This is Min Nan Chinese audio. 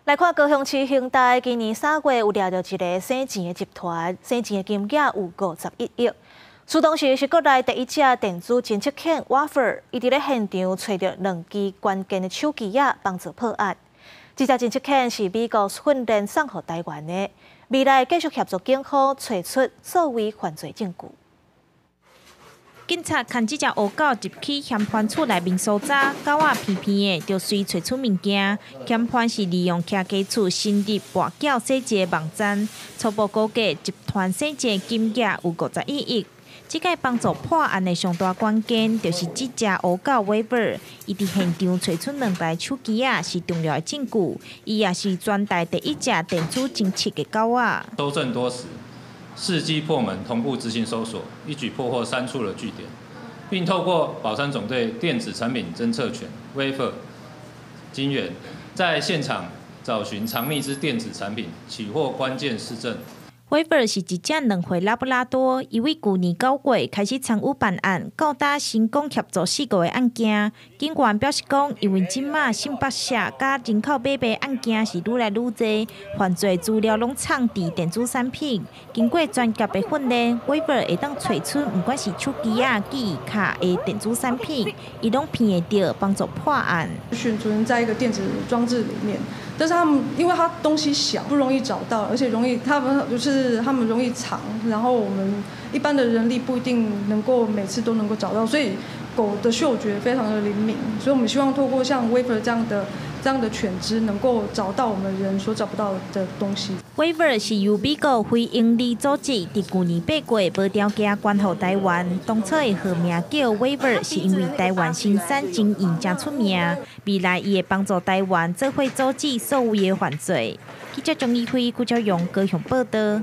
來看高雄市刑大，今年3月有掠著一个洗錢的集團，洗錢的金額有51億。出動時是國內第一隻電子偵測犬 Wafer，伊佇咧現場揣著兩支關鍵的手機仔，幫助破案。這隻偵測犬是美國訓練送予台灣的，未來繼續協助警方揣出數位犯罪證據。警察牽這隻烏狗入去嫌犯厝內面搜查，狗仔鼻鼻的就隨揣出物件。嫌犯是利用徛家厝深入跋筊洗錢的網站，初步估計集團洗錢金額有51億。這個幫助破案的上大關鍵，就是這隻烏狗威爾，伊佇現場揣出兩台手機仔，是重要的證據。伊也是全台第一隻電子偵測的狗仔。搜證多時，伺機破門，同步執行搜索，一舉破獲三處的據點，並透過保山總隊電子產品偵測犬 Wafer 警員，在現場找尋藏匿之電子產品，起獲關鍵事證。威爾是一隻2歲拉布拉多，伊為舊年9月開始參與辦案，到今成功協助四個案件。警員表示講，因為這馬性剝削佮人口買賣案件是愈來愈濟，犯罪資料攏藏佇電子產品。經過專業的訓練，威爾會當揣出毋管是手機仔、記憶卡的電子產品，伊攏鼻會著，幫助破案。存存在一個電子裝置裡面。但是他們因為它東西小，不容易找到，而且容易，他們就是他們容易藏，然後我們一般的人力不一定能夠每次都能夠找到，所以狗的嗅覺非常的靈敏，所以我們希望透過像 Wafer 這樣的犬隻，能夠找到我們人所找不到的東西。 Wafer 是由美國非營利組織佇舊年8月無條件捐予台灣。當初的號名叫 Wafer，是因為台灣生產精鹽誠出名。未來伊會幫助台灣做伙阻止所有的犯罪。記者張怡輝、郭昭陽高雄報道。